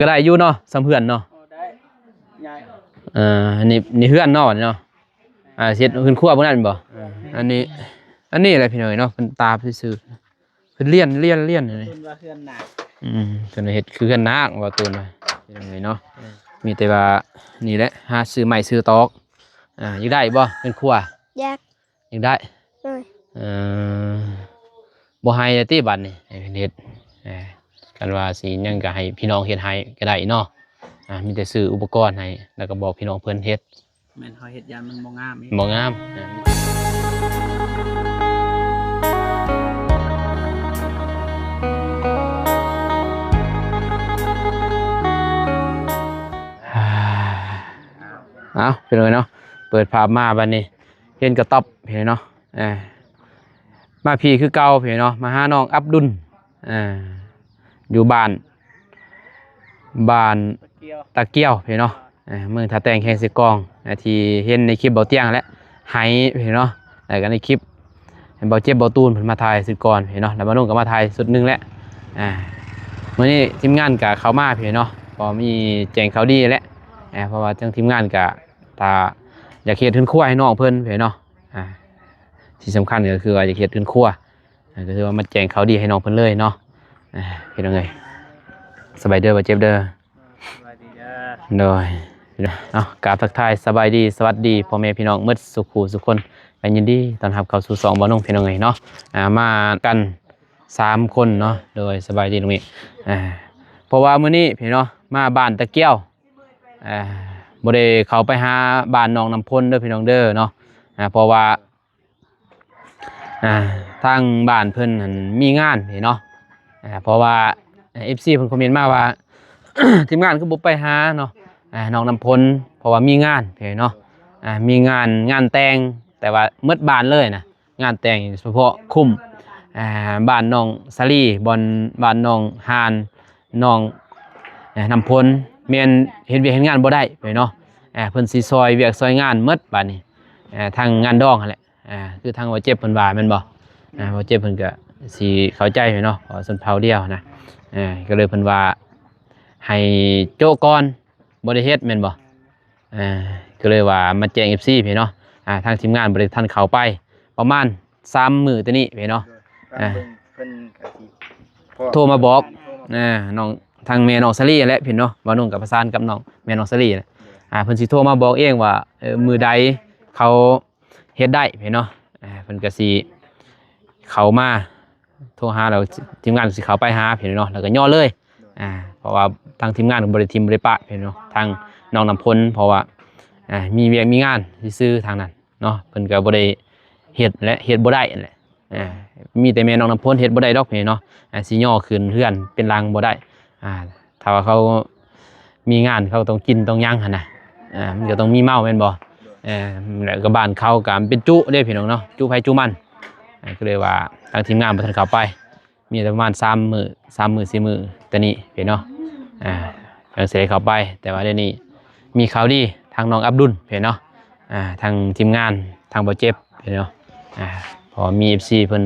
ກໍໄດ້ຢູ່ເນາະ ສ່ຳເຮືອນເນາະ. ໂອ້ ໄດ້ ໃຫຍ່. ເອີ ອັນນີ້ ນີ້ເຮືອນເນາະ ນີ້ເນາະ. ອ່າ ເຮັດເຮືອນຄົວພວກນັ້ນແມ່ນບໍ່? ເອີ ອັນນີ້ ອັນນີ້ແຫຼະພີ່ນ້ອງເອີຍເນາະ ເພິ່ນຕາບຊື່ໆ ເພິ່ນລຽນ ລຽນ ລຽນ ເພິ່ນວ່າເຮືອນນາກ. ອືມ ເພິ່ນເຮັດຄືເຮືອນນາກ ເວົ້າຕູນວ່າ ພີ່ນ້ອງເອີຍເນາະ. ເອີ ມີແຕ່ວ່ານີ້ແຫຼະ ຫາຊື້ໄມ້ຊື້ຕອກ. ອ່າ ຢາກໄດ້ບໍ່ເຮືອນຄົວ? ຢາກ ຢາກໄດ້. ໂດຍ. ເອີ ບໍ່ໃຫ້ແລ້ວຕິບາດນີ້ ໃຫ້ເພິ່ນເຮັດ. ເອີ ຄັນວ່າຊິຫຍັງກໍໃຫ້ພີ່ນ້ອງເຮັດໃຫ້ກໍໄດ້ເນາະ. ອ່າ ມີແຕ່ຊື້ອຸປະກອນໃຫ້ ແລ້ວກໍບອກພີ່ນ້ອງເພິ່ນເຮັດ. ແມ່ນເຮົາເຮັດຢ້ານມັນບໍ່ງາມອີກ ບໍ່ງາມ. ເອົາ ເປັນໄງເນາະ ເປີດພາບມາບາດນີ້ ເຫັນກະຕ໊ອບ ເຫັນເນາະ. ເອີ ມາພີ້ຄືເກົ່າ ເຫັນເນາະ ມາຫານ້ອງອັບດຸນ ເອີ ຢູ່ບ້ານ ບ້ານຕາກ້ຽວ ຕາກ້ຽວ ເຫັນເນາະ ເອີ ເມືອງທ່າແຕງ ແຂວງເຊກອງ ເອີ ທີ່ເຫັນໃນຄລິບເບົາຕຽງຫັ້ນແຫຼະ ໄຫ້ ເຫັນເນາະ. ແລ້ວກໍໃນຄລິບ ເຫັນເບົາເຈັບ ເບົາຕູນເພິ່ນມາຖ່າຍຊຸດກ່ອນ ເຫັນເນາະ ແລ້ວບ່າວນຸ່ງກໍມາຖ່າຍຊຸດໜຶ່ງແຫຼະ. ອ່າ ມື້ນີ້ທີມງານກໍເຂົ້າມາ ເຫັນເນາະ ກໍມີແຈ້ງຂ່າວດີແຫຼະ. ເອີ ເພາະວ່າທາງທີມງານກໍ ຖ້າຢາກເຮັດເຮືອນຄົວໃຫ້ນ້ອງເພິ່ນ ເຫັນເນາະ. ອ່າ ທີ່ສຳຄັນກໍຄືວ່າຢາກເຮັດເຮືອນຄົວ ອ່າ ກໍຄືວ່າມາແຈ້ງຂ່າວດີໃຫ້ນ້ອງເພິ່ນເລີຍເນາະ. ອ່າ ພີ່ນ້ອງເອີຍ ສະບາຍເດີ ບໍ່ເຈັບເດີ. ສະບາຍດີເດີ. ໂດຍ ເນາະ ກາບທັກທາຍສະບາຍດີ ສະຫວັດດີພໍ່ແມ່ພີ່ນ້ອງໝົດສູ່ຄູ່ສູ່ຄົນ ແລະ ຍິນດີຕ້ອນຮັບເຂົ້າສູ່ຊ່ອງບ່າວນຸ່ງ ພີ່ນ້ອງເອີຍເນາະ. ອ່າ ມາກັນສາມຄົນເນາະ. ໂດຍ ສະບາຍດີນ້ອງມິ. ອ່າ ເພາະວ່າມື້ນີ້ພີ່ນ້ອງເນາະ ມາບ້ານຕາກ້ຽວ ອ່າ ບໍ່ໄດ້ເຂົ້າໄປຫາບ້ານນ້ອງນ້ຳພົນເດີພີ່ນ້ອງເດີເນາະ. ອ່າ ເພາະວ່າ ອ່າ ທາງບ້ານເພິ່ນຫັ້ນມີງານເນາະ. ອ່າ ເພາະວ່າ ເອັຟຊີ ເພິ່ນຄອມເມັນມາວ່າ ທີມງານຄືບໍ່ໄປຫາເນາະ ອ່າ ນ້ອງນ້ຳພົນ ເພາະວ່າມີງານເນາະ. ອ່າ ມີງານ ງານແຕ່ງ ແຕ່ວ່າໝົດບ້ານເລີຍນະ ງານແຕ່ງສະເພາະຄຸ້ມ ອ່າ ບ້ານນ້ອງສາລີ ບ່ອນ ບ້ານນ້ອງຫານ ນ້ອງ ເອີ ນ້ຳພົນ ແມ່ນເຮັດວຽກເຮັດງານບໍ່ໄດ້ເນາະ. ເອີ ເພິ່ນຊິຊ່ອຍວຽກຊ່ອຍງານໝົດບາດນີ້ ເອີ ທັງງານດອງຫັ້ນແຫຼະ. ອ່າ ຄືທາງບ່າວເຈັບເພິ່ນວ່າແມ່ນບໍ່? ອ່າ ບ່າວເຈັບເພິ່ນກໍຊິເຂົ້າໃຈເນາະ ເພາະວ່າຊົນເຜົ່າດຽວນະ. ເອີ ກໍເລີຍເພິ່ນວ່າໃຫ້ໂຈະກ່ອນ ບໍ່ໄດ້ເຮັດແມ່ນບໍ່? ອ່າ ກໍເລີຍວ່າມາແຈ້ງເອັຟຊີເນາະ. ອ່າ ທາງທີມງານບໍ່ໄດ້ທັນເຂົ້າໄປ ປະມານສາມມື້ແຕ່ນີ້ເນາະ. ໂດຍ ອ່າ ເພິ່ນກໍຊິໂທມາບອກ ໂທມາບອກ ອ່າ ນ້ອງ ທາງແມ່ນ້ອງສາລີແຫຼະພີ່ນ້ອງເນາະ. ບ່າວນຸ່ງກໍປະສານກັບນ້ອງ ແມ່ນ້ອງສາລີແຫຼະ. ໂດຍ ອ່າ ເພິ່ນຊິໂທມາບອກເອງວ່າ ເອີ ມື້ໃດເຂົາເຮັດໄດ້ພີ່ນ້ອງເນາະ. ອ່າ ເພິ່ນກໍຊິເຂົ້າມາໂທຫາ ແລ້ວທີມງານຊິເຂົ້າໄປຫາພີ່ນ້ອງເນາະ ແລ້ວກໍຍໍເລີຍ. ໂດຍ ອ່າ ເພາະວ່າທາງທີມງານກໍບໍ່ໄດ້ຖິ້ມບໍ່ໄດ້ປະພີ່ນ້ອງເນາະ ທາງນ້ອງນ້ຳພົນ ເພາະວ່າ ອ່າ ມີວຽກມີງານຊື່ໆທາງນັ້ນ ເນາະ ເພິ່ນກໍບໍ່ໄດ້ເຮັດ ແລະ ເຮັດບໍ່ໄດ້ຫັ້ນແຫຼະ. ອ່າ ມີແຕ່ແມ່ນ້ອງນ້ຳພົນເຮັດບໍ່ໄດ້ດອກເນາະ. ອ່າ ຊິຍໍຂຶ້ນເຮືອນເປັນຫຼັງບໍ່ໄດ້. ອ່າ ຖ້າວ່າເຂົາມີງານ ເຂົາຕ້ອງກິນຕ້ອງຫຍັງຫັ້ນນະ. ອ່າ ມັນກໍຕ້ອງມີເມົາແມ່ນບໍ່? ເອີ ແລ້ວກໍບ້ານເຂົາກໍເປັນຈຸເດ້ພີ່ນ້ອງເນາະ ຈຸໃຜຈຸມັນ. ອ່າ ກໍເລີຍວ່າທາງທີມງານບໍ່ທັນເຂົ້າໄປ. ມີແຕ່ປະມານສາມມື້ ສາມມື້ສີ່ມື້ແຕ່ນີ້ເນາະ. ອ່າ ຍັງຊິໄດ້ເຂົ້າໄປ ແຕ່ວ່າດຽວນີ້ມີຂ່າວດີ ທາງນ້ອງອັບດຸນເນາະ. ອ່າ ທາງທີມງານ ທາງບໍ່ເຈັບເນາະ. ອ່າ ເພາະວ່າມີເອັຟຊີເພິ່ນ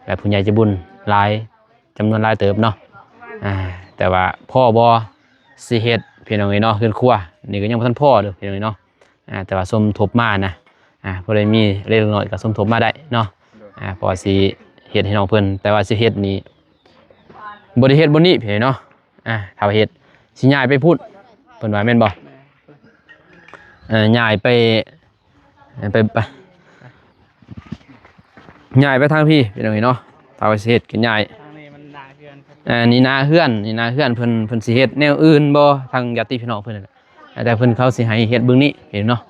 ແລະ ຜູ້ໃຫຍ່ໃຈບຸນຫຼາຍ ຈຳນວນຫຼາຍເຕີບເນາະ. ອ່າ ແຕ່ວ່າພໍບໍ່ຊິເຮັດພີ່ນ້ອງເອີຍເນາະ ເຮືອນຄົວນີ້ກໍຍັງບໍ່ທັນພໍເດີພີ່ນ້ອງເອີຍເນາະ. ອ່າ ແຕ່ວ່າສົມທົບມານະ ອ່າ ພໍໄດ້ມີເລັກນ້ອຍກໍສົມທົບມາໄດ້ເນາະ. ໂດຍ ອ່າ ເພາະວ່າຊິເຮັດໃຫ້ນ້ອງເພິ່ນ ແຕ່ວ່າຊິເຮັດນີ້ບໍ່ໄດ້ເຮັດບ່ອນນີ້ເນາະ. ອ່າ ຖ້າວ່າເຮັດຊິຍ້າຍໄປພຸ້ນ ເພິ່ນວ່າແມ່ນບໍ່? ແມ່ນ ເອີ ຍ້າຍໄປ ໄປ ໄປ ຍ້າຍໄປທາງພີ້ພີ່ນ້ອງເອີຍເນາະ. ຖ້າວ່າຊິເຮັດກໍຍ້າຍ ທາງນີ້ມັນໜ້າເຮືອນ ອ່າ ນີ້ໜ້າເຮືອນ ນີ້ໜ້າເຮືອນເພິ່ນ ເພິ່ນຊິເຮັດແນວອື່ນບໍ່ ທາງຍາດຕິພີ່ນ້ອງເພິ່ນນັ້ນແຫຼະ. ແຕ່ເພິ່ນເຂົາຊິໃຫ້ເຮັດເບິ່ງນີ້ເຫັນເນາະ.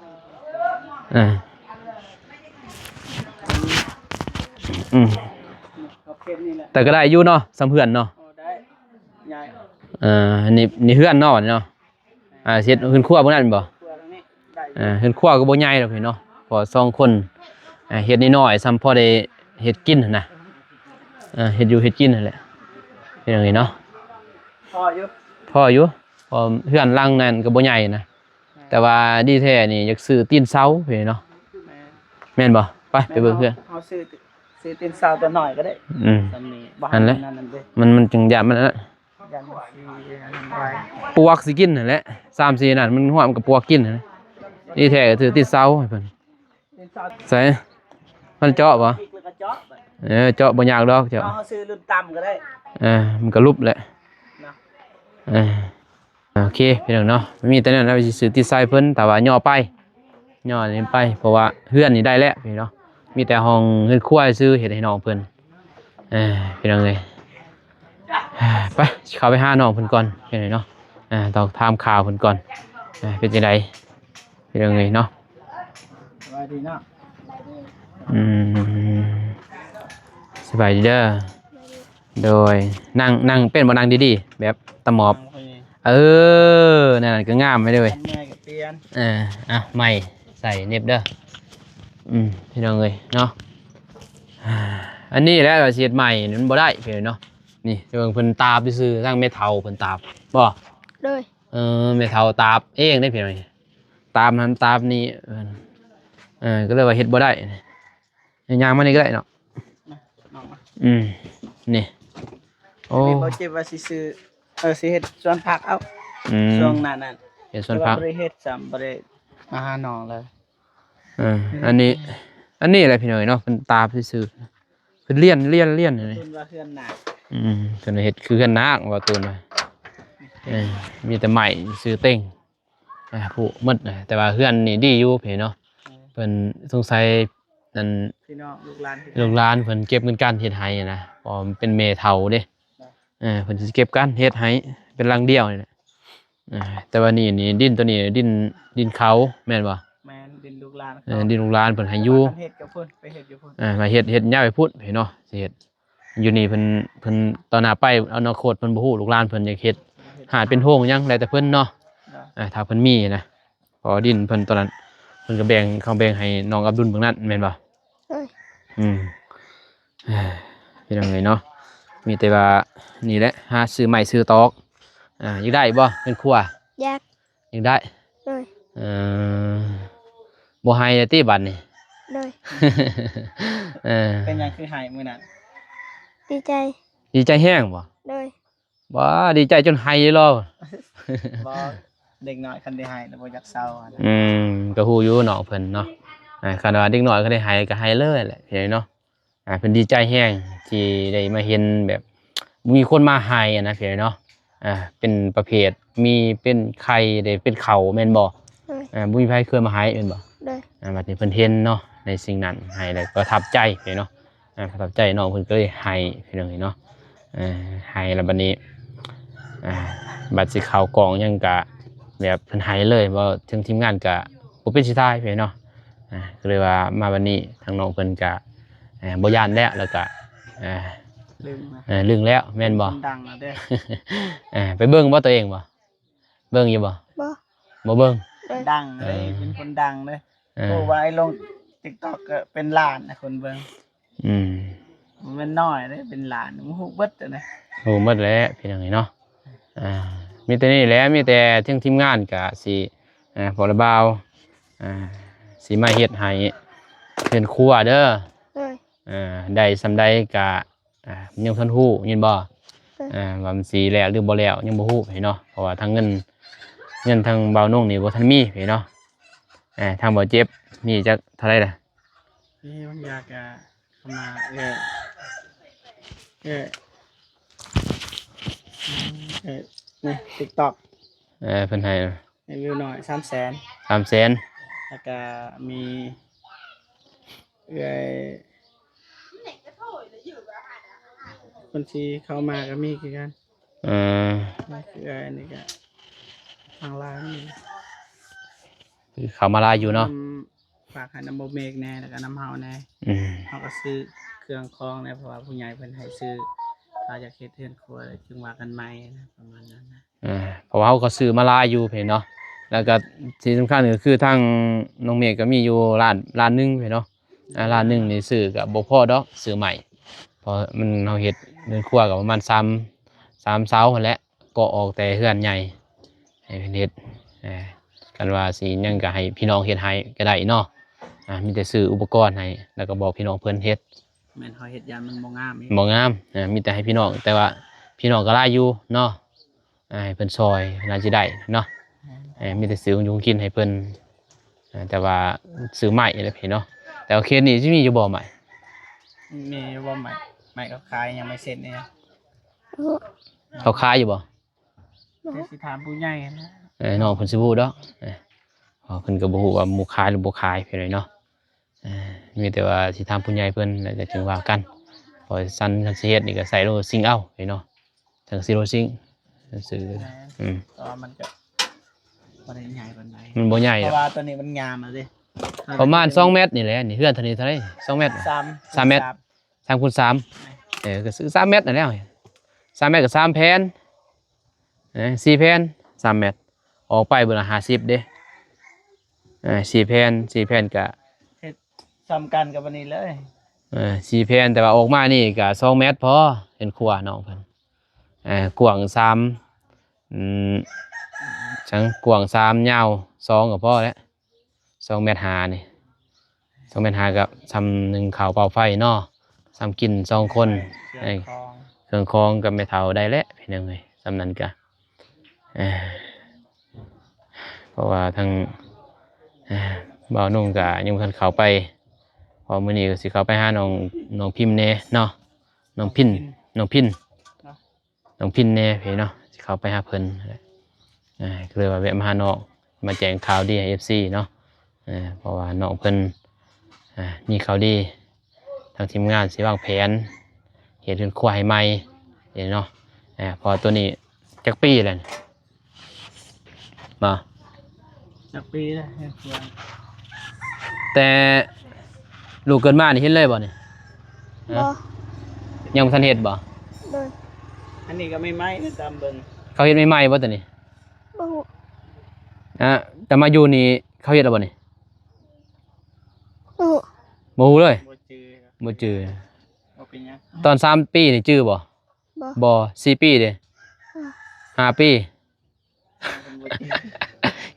ອ່າ ອືມ ແຕ່ກໍໄດ້ຢູ່ເນາະ ສ່ຳເຮືອນເນາະ. ໂອ້ ໄດ້ ຍ້າຍ ເອີ ນີ້ ນີ້ເຮືອນເນາະ ນີ້ເນາະ. ອ່າ ເຮັດເຮືອນຄົວພວກນັ້ນແມ່ນບໍ່? ເຮືອນຄົວທາງນີ້ໄດ້ຢູ່ ອ່າ ເຮືອນຄົວກໍບໍ່ໃຫຍ່ດອກພີ່ນ້ອງເນາະ ເພາະສອງຄົນ ອ່າ ເຮັດນ້ອຍໆ ສ່ຳພໍໄດ້ເຮັດກິນຫັ້ນນະ. ອ່າ ເຮັດຢູ່ເຮັດກິນຫັ້ນແຫຼະ ພີ່ນ້ອງເອີຍເນາະ. ພໍຢູ່ ພໍຢູ່ ເພາະເຮືອນຫຼັງນັ້ນກໍບໍ່ໃຫຍ່ນະ. ແມ່ນ ແຕ່ວ່າດີແທ້ນີ້ຢາກຊື້ຕີນເສົາພີ່ນ້ອງ. ແມ່ນ ແມ່ນບໍ່? ໄປ ໄປເບິ່ງເຮືອນ ເຮົາ ເຮົາຊື້ ຊື້ຕີນເສົາຕົວນ້ອຍກໍໄດ້. ອືມ ສ່ຳນີ້ ບໍ່ໃຫ້ ຫັ້ນແຫຼະ ມັນນັ້ນເດ້ ມັນ ມັນຈຶ່ງຢ້ານມັນນັ້ນນະ. ປວກຊິກິນຫັ້ນແຫຼະ ສາມສີ່ນັ້ນມັນຮວມກັບປວກກິນຫັ້ນນະ. ນີ້ແທ້ກໍຖືຕິດເສົາໃຫ້ເພິ່ນ. ໃສ ມັນເຈາະບໍ່? ເອີ ເຈາະບໍ່ຍາກດອກ ເຈາະ ເຮົາຊື້ລຸ້ນຕ່ຳກໍໄດ້. ເອີ ມັນກໍຫຼຸບແຫຼະເນາະ. ເອີ ໂອເຄ ພີ່ນ້ອງເນາະ ມີແຕ່ນັ້ນແຫຼະ ຊິຊື້ຕິດໃສ່ເພິ່ນ ຖ້າວ່າຍໍໄປ ຍໍນີ້ໄປ ເພາະວ່າເຮືອນນີ້ໄດ້ແລ້ວພີ່ນ້ອງ ມີແຕ່ຫ້ອງເຮືອນຄົວຊື່ເຮັດໃຫ້ນ້ອງເພິ່ນ. ເອີ ພີ່ນ້ອງເອີຍ ໄປ ຊິເຂົ້າໄປຫານ້ອງເພິ່ນກ່ອນ ພີ່ນ້ອງເນາະ. ເອີ ຕ້ອງຖາມຂ່າວເພິ່ນກ່ອນ ເອີ ເປັນຈັ່ງໃດ ພີ່ນ້ອງເອີຍເນາະ. ສະບາຍດີເນາະ. ອືມ ສະບາຍດີເດີ. ໂດຍ ນັ່ງ ນັ່ງເປັນບໍ່? ນັ່ງດີໆ ແບບຕະໝອບ. ເອີ ນັ້ນກໍງາມໄປເລີຍ. ເມື່ອຍກໍປ່ຽນ. ເອີ ອ່ະ ໃໝ່ໃສ່ເນັບເດີ. ອືມ ພີ່ນ້ອງເອີຍເນາະ ອັນນີ້ແຫຼະວ່າຊິເຮັດໃໝ່ ມັນບໍ່ໄດ້ພີ່ນ້ອງເນາະ. ນີ້ເບິ່ງເພິ່ນຕາບຊື່ໆ ທາງແມ່ເຖົ້າເພິ່ນຕາບບໍ່? ໂດຍ ເອີ ແມ່ເຖົ້າຕາບເອງເດ້ພີ່ນ້ອງ. ຕາບນັ້ນຕາບນີ້ ເອີ ກໍເລີຍວ່າເຮັດບໍ່ໄດ້. ຍ່າງມານີ້ກໍໄດ້ເນາະ ອືມ ນີ້ ໂອ້ ອັນນີ້ບໍ່ເຈັບວ່າຊິຊື້ ເອີ ຊິເຮັດສວນຜັກເອົາ. ອືມ ຊ່ວງນັ້ນນັ້ນ ເຮັດສວນຜັກ ແຕ່ວ່າບໍ່ໄດ້ເຮັດຊ້ຳ ບໍ່ໄດ້ມາຫານ້ອງເລີຍ. ເອີ ອັນນີ້ ອັນນີ້ແຫຼະພີ່ນ້ອງເນາະ ເພິ່ນຕາບຊື່ໆ ເພິ່ນລຽນ ລຽນ ລຽນ ເພິ່ນວ່າເຮືອນນາກ. ອືມ ເພິ່ນເຮັດຄືເຮືອນນາກ ວ່າຕູນວ່າ ເອີ ມີແຕ່ໄມ້ຊື່ເຕັງ ອ່າ ຜຸໝົດ ແຕ່ວ່າເຮືອນນີ້ດີຢູ່ພີ່ເນາະ. ເອີ ເພິ່ນສົງໄສນັ້ນ ພີ່ນ້ອງລູກຫຼານເຮັດ ລູກຫຼານເພິ່ນເກັບເງິນການເຮັດໄຮ່ນະ ເພາະວ່າເປັນແມ່ເຖົ້າເດ້. ເອີ ເພິ່ນຊິເກັບການເຮັດໄຮ່ເປັນຫຼັງດຽວນີ້ແຫຼະ. ເອີ ແຕ່ວ່ານີ້ ນີ້ດິນໂຕນີ້ດິນ ດິນເຂົາແມ່ນບໍ່? ແມ່ນ ດິນລູກຫຼານ ເອີ ເຂົາ ດິນລູກຫຼານເພິ່ນໃຫ້ຢູ່ ເຮັດກັບເພິ່ນ ໄປເຮັດຢູ່ພຸ້ນ. ເອີ ມາເຮັດ ເຮັດຍ້າຍໄປພຸ້ນພີ່ເນາະ ຊິເຮັດ ຢູ່ນີ້ເພິ່ນ ເພິ່ນຕອນໜ້າໄປອະນາຄົດເພິ່ນບໍ່ຮູ້ ລູກຫຼານເພິ່ນຢາກເຮັດ ເຮັດ ຫາດເປັນໂຮງຫຍັງ ແລ້ວແຕ່ເພິ່ນເນາະ. ອ່າ ຖ້າເພິ່ນມີນະ ເພາະວ່າດິນເພິ່ນຕອນນັ້ນ ເພິ່ນກໍແບ່ງ ເຂົາແບ່ງໃຫ້ນ້ອງອັບດຸນເບິ່ງນັ້ນແມ່ນບໍ່? ໂດຍ ອືມ ເອີ ພີ່ນ້ອງເອີຍເນາະ ມີແຕ່ວ່ານີ້ແຫຼະ ຫາຊື້ໄມ້ຊື້ຕອກ. ອ່າ ຢາກໄດ້ບໍ່ເຮືອນຄົວ? ຢາກ ຍັງໄດ້ ໂດຍ ເອີ ບໍ່ໄຫ້ແລ້ວຕິບັດນີ້? ໂດຍ ເອີ ເປັນຫຍັງຄືໄຫ້ມື້ນັ້ນ? ດີໃຈ ດີໃຈແຮງບໍ່? ໂດຍ ບໍ່ ດີໃຈຈົນໄຫ້ເລີຍ. ບໍ່ ເດັກນ້ອຍຄັນໄດ້ໄຫ້ແລ້ວບໍ່ຢາກເຊົາ. ອືມ ກໍຮູ້ຢູ່ນ້ອງເພິ່ນເນາະ ອ່າ ຄັນວ່າເດັກນ້ອຍຄັນໄດ້ໄຫ້ກໍໄຫ້ເລີຍແຫຼະ ເຫັນເນາະ. ອ່າ ເພິ່ນດີໃຈແຮງທີ່ໄດ້ມາເຫັນແບບມີຄົນມາໃຫ້ນະ ພີ່ນ້ອງເນາະ. ອ່າ ເປັນປະເພດມີເປັນໄຂ່ ໄດ້ເປັນເຂົ້າແມ່ນບໍ່? ໂດຍ ອ່າ ບໍ່ມີໃຜເຄີຍມາໃຫ້ແມ່ນບໍ່? ໂດຍ ອ່າ ບັດນີ້ເພິ່ນເຫັນເນາະ ໃນສິ່ງນັ້ນໃຫ້ແລ້ວປະທັບໃຈ ພີ່ນ້ອງເນາະ. ອ່າ ປະທັບໃຈ ນ້ອງເພິ່ນກໍເລີຍໃຫ້ ພີ່ນ້ອງເນາະ. ເອີ ໃຫ້ແລ້ວບັດນີ້ ອ່າ ບັດຊິເຂົ້າກ້ອງຫຍັງກະແບບເພິ່ນໃຫ້ເລີຍ ເວົ້າເຖິງທີມງານກະບໍ່ເປັນຊິຖ່າຍ ພີ່ນ້ອງເນາະ. ອ່າ ກໍເລີຍວ່າມາບັດນີ້ທາງນ້ອງເພິ່ນກະ ເອີ ບໍ່ຢ້ານແລ້ວ ແລ້ວກະ ເອີ ລຶ້ງນະ ເອີ ລຶ້ງແລ້ວແມ່ນບໍ່? ເປັນຄົນດັງແລ້ວເດ້. ເອີ ໄປເບິ່ງບໍ່ຕົວເອງບໍ່? ເບິ່ງຢູ່ບໍ່? ບໍ່ ບໍ່ເບິ່ງ. ໂດຍ ດັງເດ້ ເອີ ເປັນຄົນດັງເດ້. ເອີ ໂອ້ ວ່າໄອ້ລົງ TikTok ກໍເປັນລ້ານນະຄົນເບິ່ງ. ອືມ ບໍ່ແມ່ນນ້ອຍເດ້ ເປັນລ້ານ ຮູ້ເບິດເດ້. ຮູ້ເບິດແຫຼະ ພີ່ນ້ອງເອີຍເນາະ. ອ່າ ມີແຕ່ນີ້ແຫຼະ ມີແຕ່ເຖິງທີມງານກະຊິ ອ່າ ພໍລະບ່າວ ອ່າ ຊິມາເຮັດໃຫ້ເຮືອນຄົວເດີ. ໂດຍ ອ່າ ໄດ້ສ່ຳໃດກະ ອ່າ ຍັງບໍ່ທັນຮູ້ ຍິນບໍ່? ໂດຍ ອ່າ ວ່າມັນຊິແລ້ວຫຼືບໍ່ແລ້ວ ຍັງບໍ່ຮູ້ເນາະ ເພາະວ່າທາງເງິນ ເງິນທາງບ່າວນົງນີ້ບໍ່ທັນມີເນາະ. ອ່າ ທາງບ່າວເຈັບມີຈັກເທົ່າໃດລະ? ນີ້ບາງຢ່າງກະເຂົ້າມາ ເອີ ເອີ ເອີ ນີ້ TikTok ເອີ ເພິ່ນໃຫ້ ໃຫ້ວິວໜ້ອຍ ສາມແສນ ສາມແສນ ແລ້ວກະມີເອື້ອຍ ຄົນທີ່ເຂົ້າມາກໍມີຄືກັນ. ເອີ ເອື້ອຍນີ້ກໍທາງລາວນີ້ ເຂົ້າມາຫຼາຍຢູ່ເນາະ ນຳ ຝາກໃຫ້ນຳບໍ່ເມກແດ່ ແລ້ວກໍນຳເຮົາແດ່. ອືມ ເຮົາກໍຊື້ເຄື່ອງຂອງແດ່ ເພາະວ່າຜູ້ໃຫຍ່ເພິ່ນໃຫ້ຊື້ ຖ້າຢາກເຮັດເຮືອນຄົວແລ້ວຈຶ່ງວ່າກັນໃໝ່ນະ ປະມານນັ້ນນະ. ອ່າ ເພາະວ່າເຮົາກໍຊື້ມາຫຼາຍຢູ່ເນາະ ແລ້ວກໍທີ່ສຳຄັນກໍຄືທາງນ້ອງເມກກໍມີຢູ່ລ້ານ ລ້ານໜຶ່ງເນາະ. ອ່າ ລ້ານໜຶ່ງນີ້ຊື້ກໍບໍ່ພໍດອກ ຊື້ໃໝ່ ເພາະມັນ ເຮົາເຮັດເຮືອນຄົວກໍປະມານສາມ ສາມເສົາຫັ້ນແຫຼະ ກໍອອກແຕ່ເຮືອນໃຫຍ່ໃຫ້ເພິ່ນເຮັດ. ອ່າ ຄັນວ່າຊິຫຍັງກໍໃຫ້ພີ່ນ້ອງເຮັດໃຫ້ກໍໄດ້ເນາະ. ອ່າ ມີແຕ່ຊື້ອຸປະກອນໃຫ້ ແລ້ວກໍບອກພີ່ນ້ອງເພິ່ນເຮັດ. ແມ່ນເຮົາເຮັດຢ້ານມັນບໍ່ງາມອີກ ບໍ່ງາມ. ອ່າ ມີແຕ່ໃຫ້ພີ່ນ້ອງ ແຕ່ວ່າ ພີ່ນ້ອງກໍຫຼາຍຢູ່ເນາະ ໃຫ້ເພິ່ນຊ່ອຍໜ້າຊິໄດ້ເນາະ ເອີ ມີແຕ່ຊື້ຂອງຢູ່ຂອງກິນໃຫ້ເພິ່ນ ເອີ ແຕ່ວ່າຊື້ໄມ້ແຫຼະພີ່ເນາະ ແຕ່ວ່າເຂດນີ້ຊິມີຢູ່ບໍ່ໄມ້? ມີຢູ່ບໍ່ໄມ້? ໄມ້ເຂົາຂາຍຍັງໄມ່ເຊັນເດ ເຂົາຂາຍຢູ່ບໍ່? ແຕ່ຊິຖາມຜູ້ໃຫຍ່ຫັ້ນແຫຼະ ເອີ ນ້ອງເພິ່ນຊິຮູ້ດອກ ເອີ ເພາະເພິ່ນກໍບໍ່ຮູ້ວ່າໝູ່ຂາຍຫຼືບໍ່ຂາຍ ພີ່ນ້ອງເນາະ ເອີ ມີແຕ່ວ່າຊິຖາມຜູ້ໃຫຍ່ເພິ່ນ ແລ້ວກໍຈຶ່ງວ່າກັນ ເພາະຊັ້ນຄັນຊິເຮັດນີ້ກໍໃສ່ລົດຊິງເອົາ ພີ່ນ້ອງ ຈັ່ງຊິລົດຊິງ ຊື່ ແມ່ນ ອືມ ແຕ່ວ່າມັນກໍບໍ່ໄດ້ໃຫຍ່ປານໃດ ມັນບໍ່ໃຫຍ່ດອກ ເພາະວ່າຕົວນີ້ມັນຍາມແລ້ວເດ້ ປະມານສອງແມັດນີ້ແຫຼະ ນີ້ເຮືອນເທົ່ານີ້ເທົ່າໃດ? ສອງແມັດ ສາມ ສາມແມັດ ສາມ ສາມຄູນສາມ ເອີ ກໍຊື້ສາມແມັດນັ້ນແຫຼະ ສາມແມັດກໍສາມແຜ່ນ ເອີ ສີ່ແຜ່ນ ສາມແມັດ ອອກໄປເບິ່ງລະຫ້າສິບເດ້ ເອີ ສີ່ແຜ່ນ ສີ່ແຜ່ນກະ ເຮັດສ່ຳກັນກັບອັນນີ້ເລີຍ ເອີ ສີ່ແຜ່ນ ແຕ່ວ່າອອກມານີ້ກະສອງແມັດພໍ ເປັນຄົວນ້ອງເພິ່ນ ເອີ ກວ້າງສາມ ອືມ ກວ້າງສາມ ຍາວສອງກໍພໍແລ້ວ ສອງແມັດຫ້ານີ້ ສອງແມັດຫ້າກໍສ່ຳໜຶ່ງເຂົ້າເຕົາໄຟເນາະ ສ່ຳກິນສອງຄົນ ເຄື່ອງຂອງ ເອີ ເຄື່ອງຂອງກັບແມ່ເຖົ້າໄດ້ແຫຼະ ພີ່ນ້ອງເອີຍ ສ່ຳນັ້ນກໍ ເອີ ເພາະວ່າທາງ ເອີ ບ່າວນຸ່ງກໍຍັງບໍ່ທັນເຂົ້າໄປ ເພາະມື້ນີ້ກໍຊິເຂົ້າໄປຫານ້ອງ ນ້ອງພິມແດ່ເນາະ ນ້ອງພິນ ນ້ອງພິນ ນ້ອງພິນແດ່ພີ່ເນາະ ຊິເຂົ້າໄປຫາເພິ່ນ ອ່າ ກໍເລີຍວ່າແວະມາຫານ້ອງ ມາແຈ້ງຂ່າວດີໃຫ້ເອັຟຊີເນາະ ເພາະວ່ານ້ອງເພິ່ນ ອ່າ ມີຂ່າວດີ ທາງທີມງານຊິວາງແຜນເຮັດເຮືອນຄົວໃຫ້ໃໝ່ເນາະ ເພາະວ່າຕົວນີ້ຈັກປີແລ້ວນີ້? ບໍ່ ຈັກປີແລ້ວເຮືອນຄົວ? ແຕ່ລູກເກີດມານີ້ເຮັດເລີຍບໍ່ນີ້? ບໍ່ ຮະ? ຍັງບໍ່ທັນເຮັດບໍ່? ໂດຍ ອັນນີ້ກໍໃໝ່ໆ ຕາມເບິ່ງ ເຂົາເຮັດໃໝ່ໆບໍ່ຕົວນີ້? ບໍ່ຮູ້ ອ່າ ແຕ່ມາຢູ່ນີ້ເຂົາເຮັດແລ້ວບໍ່ນີ້? ບໍ່ຮູ້ ບໍ່ຮູ້ເລີຍ ບໍ່ຈື່ ບໍ່ຈື່ ບໍ່ເປັນຫຍັງ ຕອນສາມປີນີ້ຈື່ບໍ່? ບໍ່ ບໍ່ ສີ່ປີເດ? ຫ້າ ຫ້າປີ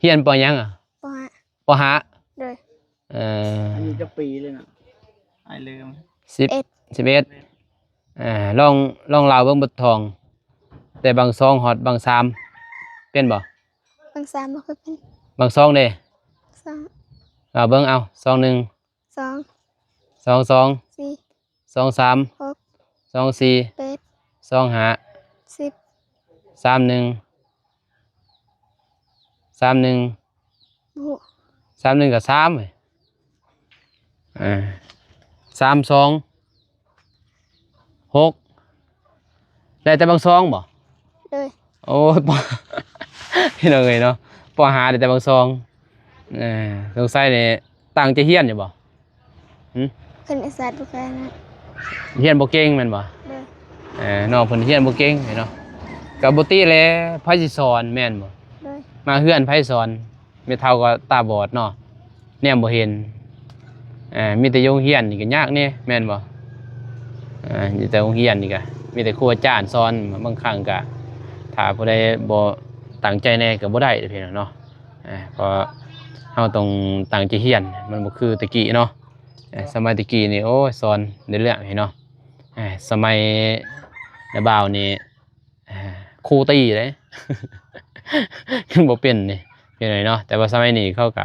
ຮຽນ ປ.ຫຍັງອະ? ປ.ຫ້າ ປ.ຫ້າ ໂດຍ ເອີ ອາຍຸຈັກປີແລ້ວນະ? ອ້າຍລືມ ສິບເອັດ ສິບເອັດ ເອີ ລອງ ລອງເລົ່າເບິ່ງ ບົດທອງ ແຕ່ບັງສອງຮອດບັງສາມ ເປັນບໍ່? ບັງສາມບໍ່ເຄີຍເປັນ ບັງສອງເດ? ສອງ ເອົາເບິ່ງ ເອົາ ສອງໜຶ່ງ ສອງ ສອງສອງ ສີ່ ສອງສາມ ຫົກ ສອງສີ່ ແປດ ສອງຫ້າ ສິບ ສາມໜຶ່ງ ສາມໜຶ່ງ ບໍ່ຮູ້ ສາມໜຶ່ງກໍສາມ ເອີ ສາມສອງ ຫົກ ໄດ້ແຕ່ບັງສອງບໍ່? ໂດຍ ໂອ້ຍ ປ.- ພີ່ນ້ອງເອີຍເນາະ ປ.ຫ້າ ໄດ້ແຕ່ບັງສອງ ເອີ ສົງໄສນີ້ຕັ້ງໃຈຮຽນຢູ່ບໍ່? ຫື? ຄະນິດສາດບໍ່ເກັ່ງນະ ຮຽນບໍ່ເກັ່ງແມ່ນບໍ່? ໂດຍ ເອີ ນ້ອງເພິ່ນຮຽນບໍ່ເກັ່ງເນາະ ກໍບໍ່ຕິແຫຼະ ໃຜຊິສອນແມ່ນບໍ່? ໂດຍ ມາເຮືອນໃຜສອນ? ແມ່ເຖົ້າກໍຕາບອດເນາະ ແນມບໍ່ເຫັນ ເອີ ມີແຕ່ຢູ່ໂຮງຮຽນນີ້ກໍຍາກແດ່ແມ່ນບໍ່? ເອີ ຢູ່ແຕ່ໂຮງຮຽນນີ້ກໍມີແຕ່ຄູອາຈານສອນ ບາງຄັ້ງກໍຖ້າຜູ້ໃດບໍ່ຕັ້ງໃຈແດ່ກໍບໍ່ໄດ້ເດ້ພີ່ນ້ອງເນາະ ເອີ ເພາະເຮົາຕ້ອງຕັ້ງໃຈຮຽນ ມັນບໍ່ຄືແຕ່ກີ້ເນາະ ເອີ ສະໄໝແຕ່ກີ້ນີ້ ໂອ້ຍ ສອນໄດ້ເລື່ອງເນາະ ເອີ ສະໄໝນ້າບ່າວນີ້ ອ່າ ຄູຕີເດ້ ຍັງບໍ່ເປັນນີ້ ພີ່ນ້ອງເນາະ ແຕ່ວ່າສະໄໝນີ້ເຂົາກະ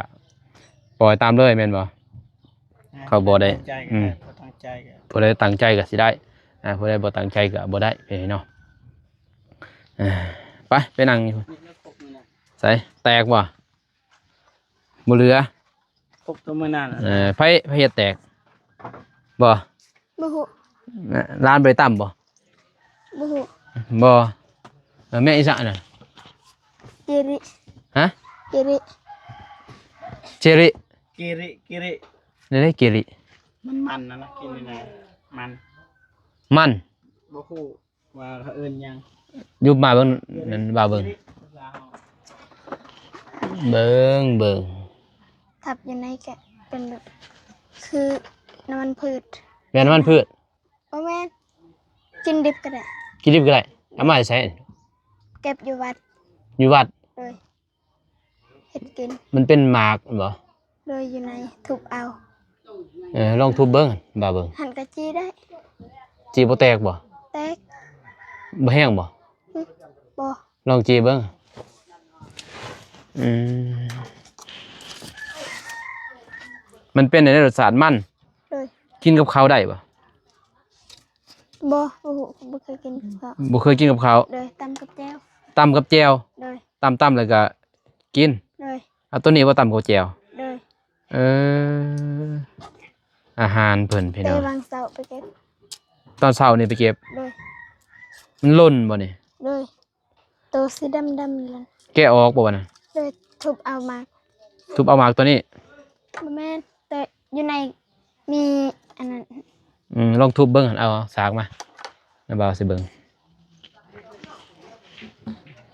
ປ່ອຍຕາມເລີຍແມ່ນບໍ່? ອ່າ ເຂົາບໍ່ໄດ້ ຕັ້ງໃຈກໍ ອືມ ໄດ້ ບໍ່ຕັ້ງໃຈກໍ ຜູ້ໃດຕັ້ງໃຈກໍຊິໄດ້ ອ່າ ຜູ້ໃດບໍ່ຕັ້ງໃຈກໍບໍ່ໄດ້ ພີ່ນ້ອງເນາະ ອ່າ ໄປ ໄປນັ່ງຢູ່ ໃສ ແຕກບໍ່? ບໍ່ເຫຼືອ ຄົບຕົວມື້ນັ້ນ ເອີ ໃຜ ໃຜເຮັດແຕກ ບໍ່? ບໍ່ຮູ້ ຫຼານບໍ່ໄດ້ຕຳບໍ່? ບໍ່ຮູ້ ບໍ່ ແມ່ນອີສະນະ? ເຈລິ ຮະ? ເຈລິ ເຈລິ ເຈລິ ເຈລິ ແນວໃດເຈລິ? ມັນມັນນັ້ນນະ ກິນນີ້ນະ ມັນ ມັນ ບໍ່ຮູ້ ວ່າເຂົາເອີ້ນຫຍັງ? ຢຸບມາເບິ່ງນັ້ນວ່າເບິ່ງ ເບິ່ງ ເບິ່ງ ທັບຢູ່ໃນກະເປັນແບບຄືນ້ຳມັນພືດ ແມ່ນນ້ຳມັນພືດ? ບໍ່ແມ່ນ ກິນດິບກໍໄດ້ ກິນດິບກໍໄດ້ ເອົາມາແຕ່ໃສ? ເກັບຢູ່ວັດ ຢູ່ວັດ ໂດຍ ເຮັດກິນ ມັນເປັນໝາກແມ່ນບໍ່? ໂດຍ ຢູ່ໃນ ທຸບເອົາ ເອີ ລອງທຸບເບິ່ງ ບ່າເບິ່ງ ຫັ້ນກະຈີ່ໄດ້ ຈີ່ບໍ່ແຕກບໍ່? ແຕກ ບໍ່ແຮງບໍ່? ຫຶ ບໍ່. ລອງຈີ່ເບິ່ງ. ອືມ ມັນເປັນແນວໃດ ລົດຊາດມັນ? ໂດຍ. ກິນກັບເຂົ້າໄດ້ບໍ່? ບໍ່ ບໍ່ຮູ້ ບໍ່ເຄີຍກິນກັບເຂົ້າ. ບໍ່ເຄີຍກິນກັບເຂົ້າ. ໂດຍ. ຕຳກັບແຈ່ວ. ຕຳກັບແຈ່ວ. ໂດຍ. ຕຳໆ ແລ້ວກໍກິນ. ໂດຍ. ເອົາໂຕນີ້ບໍ່ ຕຳກັບແຈ່ວ? ໂດຍ. ເອີ ອາຫານເພິ່ນພີ່ນ້ອງ. ແຕ່ຫວ່າງເຊົ້າໄປເກັບ. ຕອນເຊົ້ານີ້ໄປເກັບ. ໂດຍ. ມັນຫຼົ່ນບໍ່ນີ້? ໂດຍ. ໂຕສີດຳໆ ນັ້ນ. ແກະອອກບໍ່ບັດນັ້ນ? ໂດຍ. ທຸບເອົາໝາກ. ທຸບເອົາໝາກໂຕນີ້? ບໍ່ແມ່ນ ແຕ່ຢູ່ໃນມີອັນນັ້ນ. ອືມ ລອງທຸບເບິ່ງຫັ້ນ. ເອົາສາກມາ ນ້າບ່າວຊິເບິ່ງ.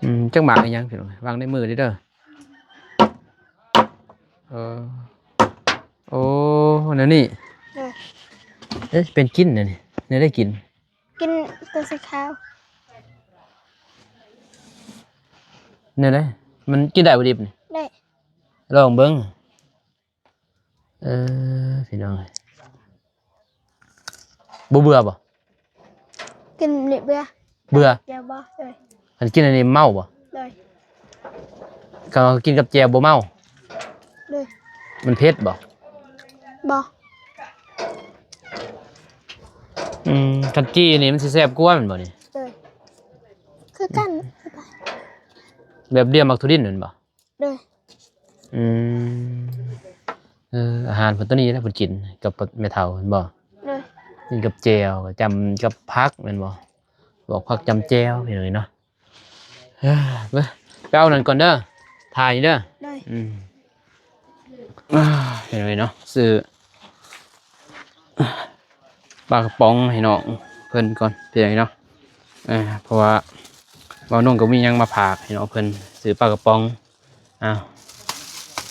ອືມ ຈັກໝາກອີຫຍັງພີ່ນ້ອງ ວາງໃນມືເດີ້. ເອີ ໂອ້ ແນວນີ້. ໂດຍ. ເອີ ເປັນກິນແນວນີ້ ແນວໃດກິນ? ກິນໂຕສີຂາວ. ແນວໃດ? ມັນກິນໄດ້ບໍ່ດິບນີ້? ໄດ້. ລອງເບິ່ງ. ເອີ ພີ່ນ້ອງເອີຍ ບໍ່ເບື່ອບໍ່? ກິນນີ້ເບື່ອ. ເບື່ອ? ແຈ່ວບໍ່? ໂດຍ. ຄັນກິນອັນນີ້ເມົາບໍ່? ໂດຍ. ຄັນວ່າກິນກັບແຈ່ວບໍ່ເມົາ? ໂດຍ. ມັນເຜັດບໍ່? ບໍ່. ອືມ ຄັນຈີ່ນີ້ມັນຊິແຊບກວ່າແມ່ນບໍ່ນີ້? ໂດຍ. ຄືກັນ. ແບບດຽວໝາກຖົ່ວດິນແມ່ນບໍ່? ໂດຍ. ອືມ ເອີ ອາຫານເພິ່ນໂຕນີ້ແຫຼະ ເພິ່ນກິນກັບແມ່ເຖົ້າແມ່ນບໍ່? ໂດຍ. ກິນກັບແຈ່ວ ຈ້ຳກັບຜັກແມ່ນບໍ່? ບວກຜັກຈ້ຳແຈ່ວ ພີ່ນ້ອງເອີຍເນາະ. ເອີ ໄປ ໄປເອົານັ້ນກ່ອນເດີ້ ຖ່າຍນີ້ເດີ້. ໂດຍ. ອືມ ອ່າ ພີ່ນ້ອງເອີຍເນາະ ຊື້ ປາກະປ໋ອງໃຫ້ນ້ອງເພິ່ນກ່ອນ ເປັນຫຍັງເນາະ. ເອີ ເພາະວ່າບ່າວນົງກໍມີຫຍັງມາຝາກໃຫ້ນ້ອງເພິ່ນ ຊື້ປາກະປ໋ອງ. ອ້າວ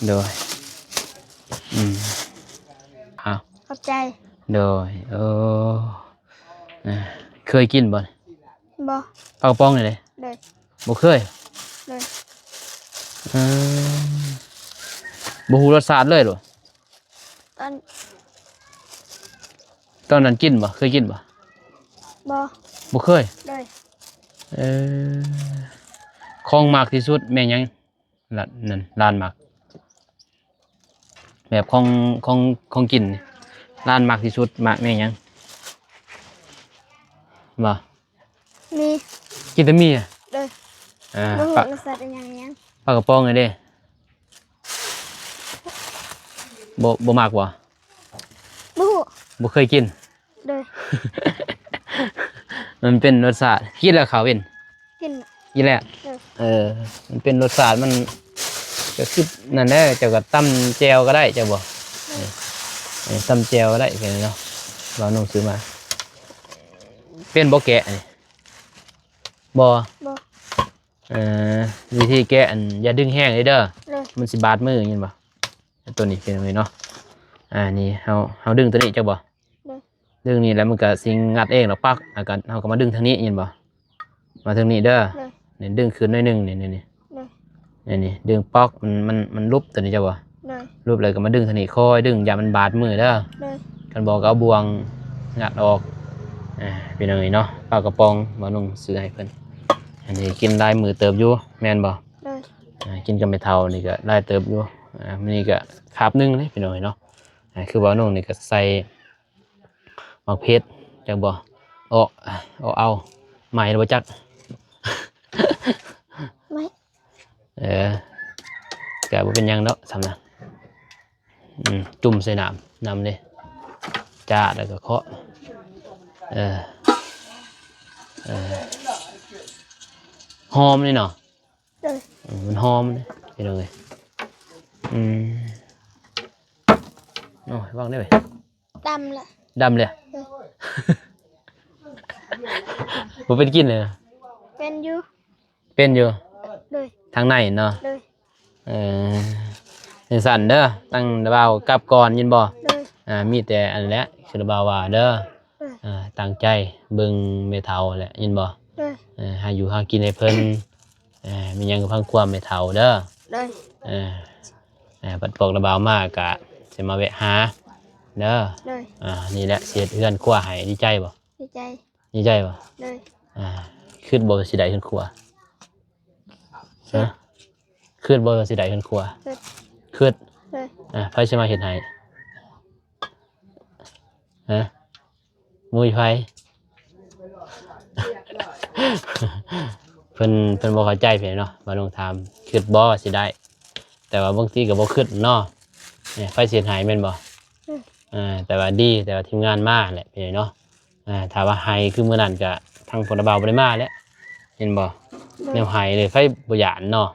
ໂດຍ ອືມ ອ້າວ ຂອບໃຈ. ໂດຍ. ເອີ ເອີ ເຄີຍກິນບໍ່? ບໍ່. ປາກະປ໋ອງນີ້ເດ້? ໂດຍ. ບໍ່ເຄີຍ? ໂດຍ. ເອີ ບໍ່ຮູ້ລົດຊາດເລີຍບໍ? ຕອນ ຕອນນັ້ນກິນບໍ່? ເຄີຍກິນບໍ່? ບໍ່. ບໍ່ເຄີຍ? ໂດຍ. ເອີ ຂອງມັກທີ່ສຸດແມ່ນຫຍັງ? ລະ ນັ້ນ ຫຼານມັກ ແບບຂອງ ຂອງ ຂອງກິນນີ້ ຫຼານມັກທີ່ສຸດ ມັກແມ່ນຫຍັງ? ບໍ່ ມີ ກິນແຕ່ໝີ່ອະ? ໂດຍ. ເອີ ບໍ່ຮູ້ ປາ ລົດຊາດອີຫຍັງ ອີຫຍັງ. ປາກະປ໋ອງນີ້ເດ້? ບໍ່ ບໍ່ມັກບໍ່? ບໍ່ຮູ້ ບໍ່ເຄີຍກິນ. ໂດຍ. ມັນເປັນລົດຊາດ ກິນແລ້ວເຂົ້າເວັນ? ກິນ ກິນແລ້ວ. ໂດຍ. ເອີ ມັນເປັນລົດຊາດ ມັນກໍຄືນັ້ນແຫຼະ ເຈົ້າກໍຕຳແຈ່ວກໍໄດ້ ເຈົ້າບໍ່? ໂດຍ. ເອີ ຕຳແຈ່ວກໍໄດ້ ເນາະ ບ່າວນົງຊື້ມາ. ເປັນບໍ່ແກະນີ້? ບໍ່. ບໍ່. ເອີ ວິທີແກະ ອັນ ຢ່າດຶງແຮງເດີ້ ໂດຍ ມັນຊິບາດມື ຍິນບໍ່? ຕົວນີ້ເປັນຫຍັງເນາະ? ອ່າ ນີ້ເຮົາ ເຮົາດຶງຕົວນີ້ ເຈົ້າບໍ່? ໂດຍ. ດຶງນີ້ແລ້ວມັນກໍຊິງັດເອງດອກ ປັກ ແລ້ວກໍເຮົາກໍມາດຶງທາງນີ້ ເຫັນບໍ່? ມາທາງນີ້ເດີ້. ໂດຍ. ນີ້ດຶງຂຶ້ນໜ້ອຍໜຶ່ງ ນີ້ ນີ້ ນີ້. ໂດຍ. ນີ້ ນີ້ ດຶງປັອກ ມັນ ມັນ ມັນຫຼຸບຕົວນີ້ ເຈົ້າບໍ່? ໂດຍ. ຫຼຸບແລ້ວກໍມາດຶງທາງນີ້ ຄ່ອຍດຶງ ຢ່າມັນບາດມືເດີ້. ໂດຍ. ຄັນບໍ່ກໍເອົາບ່ວງງັດອອກ. ອ່າ ພີ່ນ້ອງເອີຍເນາະ ປາກະປ໋ອງ ບ່າວນົງຊື້ໃຫ້ເພິ່ນ. ອັນນີ້ກິນຫຼາຍມື້ເຕີບຢູ່ ແມ່ນບໍ່? ໂດຍ. ອ່າ ກິນກັບແມ່ເຖົ້ານີ້ກໍຫຼາຍເຕີບຢູ່. ອ່າ ມື້ນີ້ກໍຄາບໜຶ່ງເດ້ ພີ່ນ້ອງເອີຍເນາະ. ອ່າ ຄືບ່າວນົງນີ້ກໍໃສ່ ໝາກເຜັດ ຈັກບໍ່? ເອາະ ເອາະເອົາ ໄໝ້ແລ້ວບໍ່ຈັກ. ໄໝ້. ເອີ ກະບໍ່ເປັນຫຍັງດອກ ສ່ຳນັ້ນ. ອືມ ຈຸ່ມໃສ່ນ້ຳ ນ້ຳເດ້ ຈາດ ແລ້ວກໍເຄາະ. ເອີ ເອີ ຫອມນີ້ເນາະ. ໂດຍ. ເອີ ມັນຫອມເດ້ ພີ່ນ້ອງເອີຍ. ອືມ ໂອ້ຍ ວາງໄດ້ເວີຍ. ດຳລະ ດຳເລີຍ. ໂດຍ. ບໍ່ເປັນກິນເລີຍ? ເປັນຢູ່ ເປັນຢູ່. ໂດຍ. ທາງໃນເນາະ. ໂດຍ. ເອີ ຈັ່ງຊັ້ນເດີ ທາງບ່າວກັບກ່ອນ ຍິນບໍ່? ໂດຍ. ອ່າ ມີແຕ່ອັນແຫຼະ ຄືບ່າວວ່າເດີ. ໂດຍ. ອ່າ ຕັ້ງໃຈເບິ່ງແມ່ເຖົ້າແຫຼະ ຍິນບໍ່? ໂດຍ. ເອີ ຫາຢູ່ຫາກິນໃຫ້ເພິ່ນ. ເອີ ມີຫຍັງກໍຟັງຄວາມແມ່ເຖົ້າເດີ. ໂດຍ. ເອີ ເອີ ບັດພວກລະບ່າວມາກະຊິມາແວະຫາເດີ. ໂດຍ. ອ່າ ນີ້ແຫຼະ ຊິເຮັດເຮືອນຄົວໃຫ້. ດີໃຈບໍ່? ດີໃຈ. ດີໃຈບໍ່? ໂດຍ. ອ່າ ຄິດບໍ່ວ່າຊິໄດ້ເຮືອນຄົວ? ຮະ? ຄິດບໍ່ວ່າຊິໄດ້ເຮືອນຄົວ? ຄິດ ຄິດ ໂດຍ ອ່າ ໃຜຊິມາເຮັດໃຫ້? ຮະ? ບໍ່ມີໃຜ ເພິ່ນ ເພິ່ນບໍ່ເຂົ້າໃຈເພິ່ນເນາະ ວ່ານ້ອງຖາມ ຄິດບໍ່ວ່າຊິໄດ້? ແຕ່ວ່າບາງທີກໍບໍ່ຄິດເນາະ ໃຜຊິເຮັດໃຫ້ແມ່ນບໍ່? ອືມ ອ່າ ແຕ່ວ່າດີ ແຕ່ວ່າທີມງານມາແຫຼະພີ່ນ້ອງເນາະ ອ່າ ຖ້າວ່າໃຫ້ຄືມື້ນັ້ນກະທາງພວກນ້າບ່າວບໍ່ໄດ້ມາແຫຼະ ເຫັນບໍ່? ໂດຍ ແນວໃຫ້ເລີຍ ໃຜບໍ່ຢ້ານເນາະ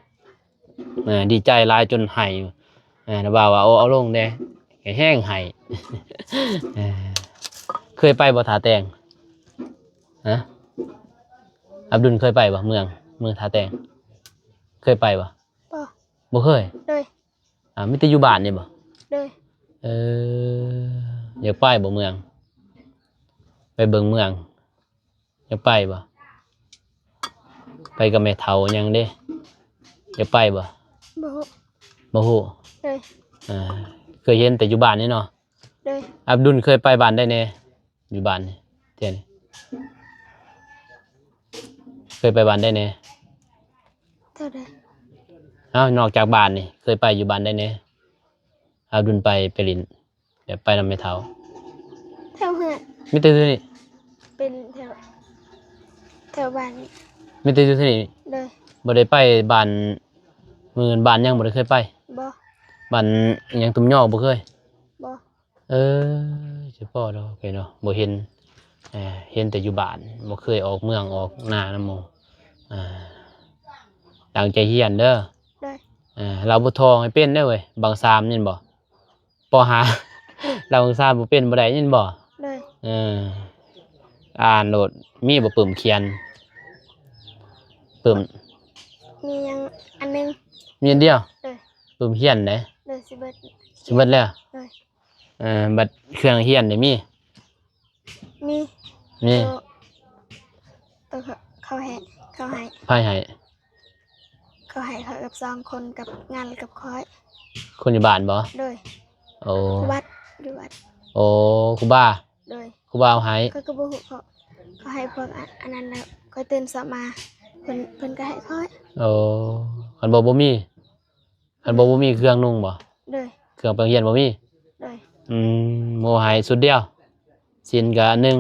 ເອີ ດີໃຈຫຼາຍຈົນໄຫ້ ເອີ ນ້າບ່າວວ່າ ໂອ້ ເອົາລົງແດ່ ແຮງໄຫ້ ເອີ ເຄີຍໄປບໍ່ທ່າແຕງ? ຮະ? ອັບດຸນເຄີຍໄປບໍ່ ເມືອງ ເມືອງທ່າແຕງ ເຄີຍໄປບໍ່? ບໍ່ ບໍ່ເຄີຍ ໂດຍ ອ່າ ມີແຕ່ຢູ່ບ້ານນີ້ບໍ່? ໂດຍ ເອີ ຢາກໄປບໍ່ເມືອງ? ໄປເບິ່ງເມືອງ ຢາກໄປບໍ່? ໄປກັບແມ່ເຖົ້າຫຍັງເດ້? ຢາກໄປບໍ່? ບໍ່ຮູ້ ບໍ່ຮູ້ ໂດຍ ອ່າ ເຄີຍເຫັນແຕ່ຢູ່ບ້ານນີ້ເນາະ ໂດຍ ອັບດຸນເຄີຍໄປບ້ານໃດແດ່? ຢູ່ບ້ານນີ້ ເທື່ອນີ້ ເຄີຍໄປບ້ານໃດແດ່? ເທົ່າໃດ? ເອົ້າ ນອກຈາກບ້ານນີ້ ເຄີຍໄປຢູ່ບ້ານໃດແດ່? ອັບດຸນໄປ ໄປຫຼິ້ນ ແບບໄປນຳແມ່ເຖົ້າ ແຖວເຮືອນ ມີແຕ່ຢູ່ນີ້ ໄປຫຼິ້ນແຖວ ແຖວບ້ານນີ້ ມີແຕ່ຢູ່ທີ່ນີ້ ໂດຍ ບໍ່ໄດ້ໄປບ້ານ ມື້ບ້ານຫຍັງ ບໍ່ໄດ້ເຄີຍໄປ? ບໍ່ ບ້ານຫຍັງ ຕຸ້ມຍໍ ບໍ່ເຄີຍ? ບໍ່ ເອີ ສະເພາະດອກເນາະ ບໍ່ເຫັນ ເອີ ເຫັນແຕ່ຢູ່ບ້ານ ບໍ່ເຄີຍອອກເມືອງອອກນານຳໝູ່ ເອີ ຕັ້ງໃຈຮຽນເດີ ໂດຍ ເອີ ລາວບໍ່ທ່ອງໃຫ້ເປັນເດີເວີຍ ບັກສາມ ຍິນບໍ່? ປໍຫ້າ ລາວບັກສາມບໍ່ເປັນບໍ່ໄດ້ ຍິນບໍ່? ໂດຍ ເອີ ອ່ານໂລດ ມີບໍ່ປຶ້ມຂຽນ? ປຶ້ມ ມີຫຍັງອັນໜຶ່ງ ມີອັນດຽວ ໂດຍ ປຶ້ມຂຽນເດ້ ໂດຍ ຊິເບິດ ຊິເບິດແລ້ວ ໂດຍ ເອີ ບັດເຄື່ອງຮຽນນີ້ມີ? ມີ ມີ ໂຕ ໂຕເຂົາໃຫ້ ເຂົາໃຫ້ ໃຜໃຫ້? ເຂົາໃຫ້ຂ້ອຍກັບສອງຄົນ ກັບງານ ກັບຂ້ອຍ ຄົນຢູ່ບ້ານບໍ່? ໂດຍ ໂອ້ ຢູ່ວັດ ຢູ່ວັດ ໂອ້ ຄູບາ ໂດຍ ຄູບາເອົາໃຫ້ ຂ້ອຍກໍບໍ່ຮູ້ ເຂົາ ເຂົາໃຫ້ພວກອັນ ອັນນັ້ນແລ້ວ ຂ້ອຍຕື່ນເຊົ້າມາ ເພິ່ນ ເພິ່ນກໍໃຫ້ຂ້ອຍ ໂອ້ ຄັນບໍ່ ບໍ່ມີ ຄັນບໍ່ ບໍ່ມີເຄື່ອງນຸ່ງບໍ່? ໂດຍ ເຄື່ອງໄປໂຮງຮຽນບໍ່ມີ? ໂດຍ ອືມ ໝູ່ໃຫ້ຊຸດດຽວ ສິ້ນກະອັນໜຶ່ງ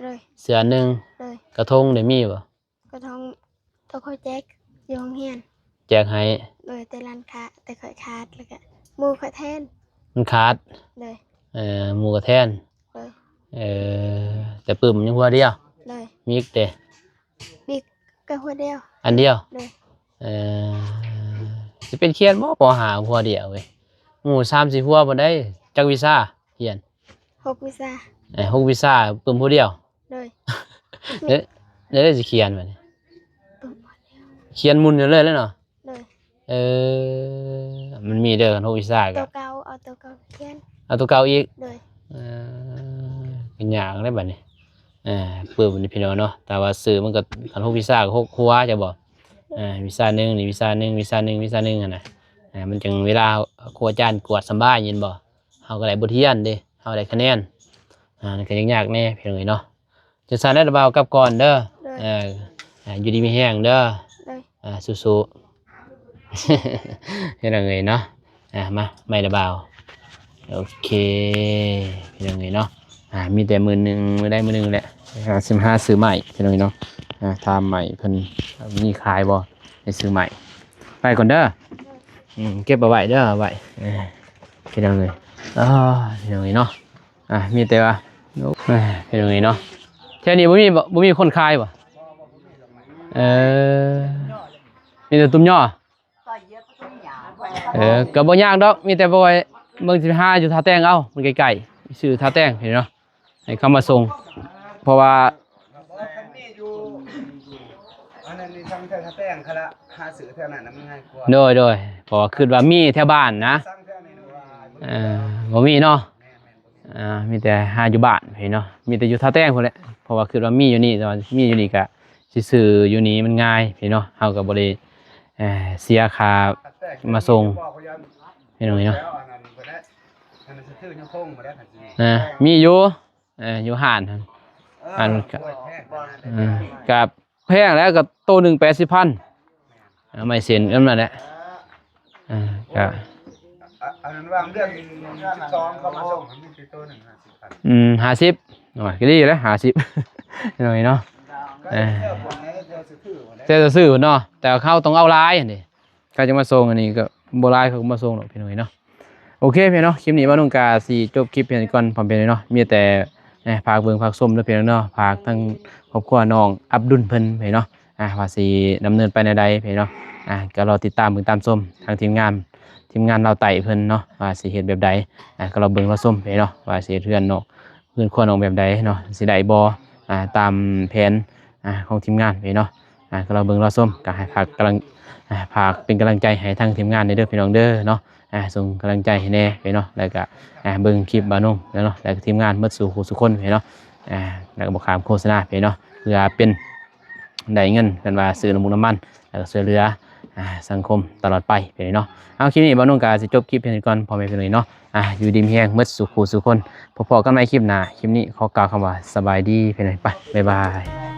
ໂດຍ ເສື້ອອັນໜຶ່ງ ໂດຍ ກະທົງໄດ້ມີບໍ່? ກະທົງ ໂຕຂ້ອຍແຈກຢູ່ໂຮງຮຽນ ແຈກໃຫ້ ໂດຍ ແຕ່ຮ້ານຄ້າ ແຕ່ຂ້ອຍຂາດ ແລ້ວກະໝູ່ຂ້ອຍແທນ ມັນຂາດ ໂດຍ ເອີ ໝູ່ກໍແທນ ໂດຍ ເອີ ແຕ່ປຶ້ມຍັງຫົວດຽວ ໂດຍ ມີອີກເດ້? ມີກະຫົວດຽວ ອັນດຽວ ໂດຍ ເອີ ຊິເປັນຂຽນບໍ່ ປໍຫ້າຫົວດຽວເວີຍ ໝູ່ສາມສີ່ຫົວພຸ້ນໃດ໋ ຈັກວິຊາຮຽນ? ຫົກວິຊາ ເອີ ຫົກວິຊາ ປຶ້ມຜູ້ດຽວ ໂດຍ ແລ້ວ ແລ້ວຊິຂຽນບັດນີ້ ປຶ້ມຜູ້ດຽວ ຂຽນໝຸ່ນຢູ່ເລີຍແຫຼະເນາະ ໂດຍ ເອີ ມັນມີເດີ ຄັນຫົກວິຊາ ໂຕ ກໍ ເກົ່າ ເອົາໂຕເກົ່າຂຽນ ເອົາໂຕເກົ່າອີກ ໂດຍ ເອີ ກໍຍາກເດ້ບັດນີ້ ອ່າ ປຶ້ມນີ້ພີ່ນ້ອງເນາະ ແຕ່ວ່າຊື່ມັນກໍ ຄັນຫົກວິຊາກໍຫົກຫົວ ເຈົ້າບໍ່ ອ່າ ວິຊາໜຶ່ງນີ້ ວິຊາໜຶ່ງ ວິຊາໜຶ່ງ ວິຊາໜຶ່ງຫັ້ນນະ ອ່າ ມັນຈັ່ງເວລາຄູອາຈານກວດສຳບາຍ ຍິນບໍ່ ເຮົາກໍໄດ້ບົດຮຽນເດ້ ເຮົາໄດ້ຄະແນນ ອ່າ ມັນກໍຍາກໆແດ່ພີ່ນ້ອງເອີຍເນາະ ຈັ່ງຊັ້ນແລ້ວບ່າວກັບກ່ອນເດີ ໂດຍ ເອີ ອ່າ ຢູ່ດີມີແຮງເດີ ໂດຍ ອ່າ ສູ້ໆ ພີ່ນ້ອງເອີຍເນາະ ອ່າ ມາ ໄມ້ລະບ່າວ ໂອເຄ ພີ່ນ້ອງເອີຍເນາະ ອ່າ ມີແຕ່ມື້ໜຶ່ງ ມື້ໃດມື້ໜຶ່ງແຫຼະ ອ່າ ຊິມາຫາຊື້ໄມ້ ພີ່ນ້ອງເອີຍເນາະ ອ່າ ຖາມໄມ້ເພິ່ນມີຂາຍບໍ່ ໄປຊື້ໄມ້ ໄປກ່ອນເດີ ອືມ ເກັບເອົາໄວ້ເດີ ເອົາໄວ້ ເອີ ພີ່ນ້ອງເອີຍ ອ່າ ພີ່ນ້ອງເອີຍເນາະ ອ່າ ມີແຕ່ວ່າ ໂອ້ ພີ່ນ້ອງເອີຍເນາະ ແຖວນີ້ບໍ່ມີ ບໍ່ ບໍ່ມີຄົນຂາຍບໍ່? ເອີ ມີແຕ່ຕຸ້ມຍໍ ເອີ ກໍບໍ່ຍາກດອກ ມີແຕ່ບໍ່ໄດ້ ເບິ່ງຊິໄປຫາຢູ່ທ່າແຕງເອົາ ມັນໃກ້ໆ ຊື່ທ່າແຕງເຫັນເນາະ ໃຫ້ເຂົາມາສົ່ງ ເພາະວ່າ ຄັນມີຢູ່ ອັນນັ້ນນີ້ ທາງແຖວທ່າແຕງຫັ້ນລະ ຫາຊື້ແຖວນັ້ນນະມັນງ່າຍກວ່າ ໂດຍ ໂດຍ ເພາະວ່າຄິດວ່າມີແຖວບ້ານນະ ສັ່ງແຖວນີ້ນະ ເອີ ບໍ່ມີເນາະ ແມ່ນໆ ອ່າ ມີແຕ່ຫາຢູ່ບ້ານພີ້ເນາະ ມີແຕ່ຢູ່ທ່າແຕງພຸ້ນແຫຼະ ເພາະວ່າຄິດວ່າມີຢູ່ນີ້ ແຕ່ວ່າມີຢູ່ນີ້ກະຊິຊື້ຢູ່ນີ້ມັນງ່າຍພີ້ເນາະ ເຮົາກໍບໍ່ໄດ້ ເອີ ເສຍຄ່າມາສົ່ງ ພີ່ນ້ອງເອີຍເນາະ ເອີ ມີຢູ່ ເອີ ຢູ່ຮ້ານຫັ້ນ ເອີ ຮ້ານມັນກະ ເອີ ກັບ ພງແລ້ວກໍໂຕໜຶ່ງແປດສິບພັນ ເອົາໄມ້ເສັ້ນນຳນັ້ນແຫຼະ ອ່າ ກໍ ອັນນັ້ນວາງເດືອນສິບສອງເຂົາມາສົ່ງ ມີແຕ່ໂຕໜຶ່ງຫ້າສິບພັນ ອືມ ຫ້າສິບ ໂອ້ຍ ກໍດີແລ້ວ ຫ້າສິບ ໜ້ອຍເນາະ ເອີ ແຕ່ຊື້ເນາະ ແຕ່ເຂົາຕ້ອງເອົາຫຼາຍຫັ້ນເດ ເຂົາຈະມາສົ່ງ ອັນນີ້ກໍບໍ່ຫຼາຍ ເຂົາກໍມາສົ່ງດອກ ພີ່ນ້ອງເອີຍເນາະ. ໂອເຄ ພີ່ນ້ອງເນາະ ຄລິບນີ້ບ່າວນຸ່ງກະຊິຈົບຄລິບພຽງກ່ອນ ພ້ອມເປັນເນາະ ມີແຕ່ ເອີ ຝາກເບິ່ງຝາກຊົມເດີ ພີ່ນ້ອງເນາະ ຝາກທັງຄອບຄົວນ້ອງອັບດຸນເພິ່ນ ພີ່ນ້ອງເນາະ ອ່າ ວ່າຊິດຳເນີນໄປແນວໃດ ພີ່ນ້ອງເນາະ ອ່າ ກໍລໍຕິດຕາມເບິ່ງຕາມຊົມທາງທີມງານ ທີມງານລາວໃຕ້ເພິ່ນເນາະ ວ່າຊິເຮັດແບບໃດ ອ່າ ກໍລໍເບິ່ງລໍຊົມ ພີ່ນ້ອງເນາະ ວ່າຊິເຮັດເຮືອນນອກ ເຮືອນຄົວນອກແບບໃດເນາະ ຊິໄດ້ບໍ່ ອ່າ ຕາມແຜນ ອ່າ ຂອງທີມງານ ພີ່ນ້ອງເນາະ ອ່າ ກໍລໍເບິ່ງລໍຊົມ ກໍໃຫ້ຝາກກຳລັງ ອ່າ ຝາກເປັນກຳລັງໃຈໃຫ້ທາງທີມງານແດ່ເດີ ພີ່ນ້ອງເດີເນາະ ອ່າ ສົ່ງກຳລັງໃຈໃຫ້ແດ່ ພີ່ນ້ອງເນາະ ແລ້ວກໍ ອ່າ ເບິ່ງຄລິບບ່າວນຸ່ງເນາະ ແລ້ວກໍທີມງານໝົດສູ່ຄູ່ສູ່ຄົນ ພີ່ນ້ອງເນາະ ອ່າ ແລ້ວກໍບໍ່ຂ້າມໂຄສະນາ ພີ່ນ້ອງເນາະ ເພື່ອເປັນໄດ້ເງິນ ເພິ່ນວ່າຊື້ນ້ຳມັນ ແລ້ວກໍຊ່ວຍເຫຼືອ ອ່າ ສັງຄົມຕະຫຼອດໄປ ພີ່ນ້ອງເນາະ. ເອົາ ຄລິບນີ້ບ່າວນຸ່ງກໍຊິຈົບຄລິບພຽງເທົ່ານີ້ກ່ອນ ພໍ່ແມ່ພີ່ນ້ອງເນາະ ອ່າ ຢູ່ດີມີແຮງໝົດສູ່ຄູ່ສູ່ຄົນ ພໍ້ໆກັນໃໝ່ຄລິບໜ້າ ຄລິບນີ້ຂໍກ່າວຄຳວ່າສະບາຍດີ ພີ່ນ້ອງ ໄປ ບາຍບາຍ.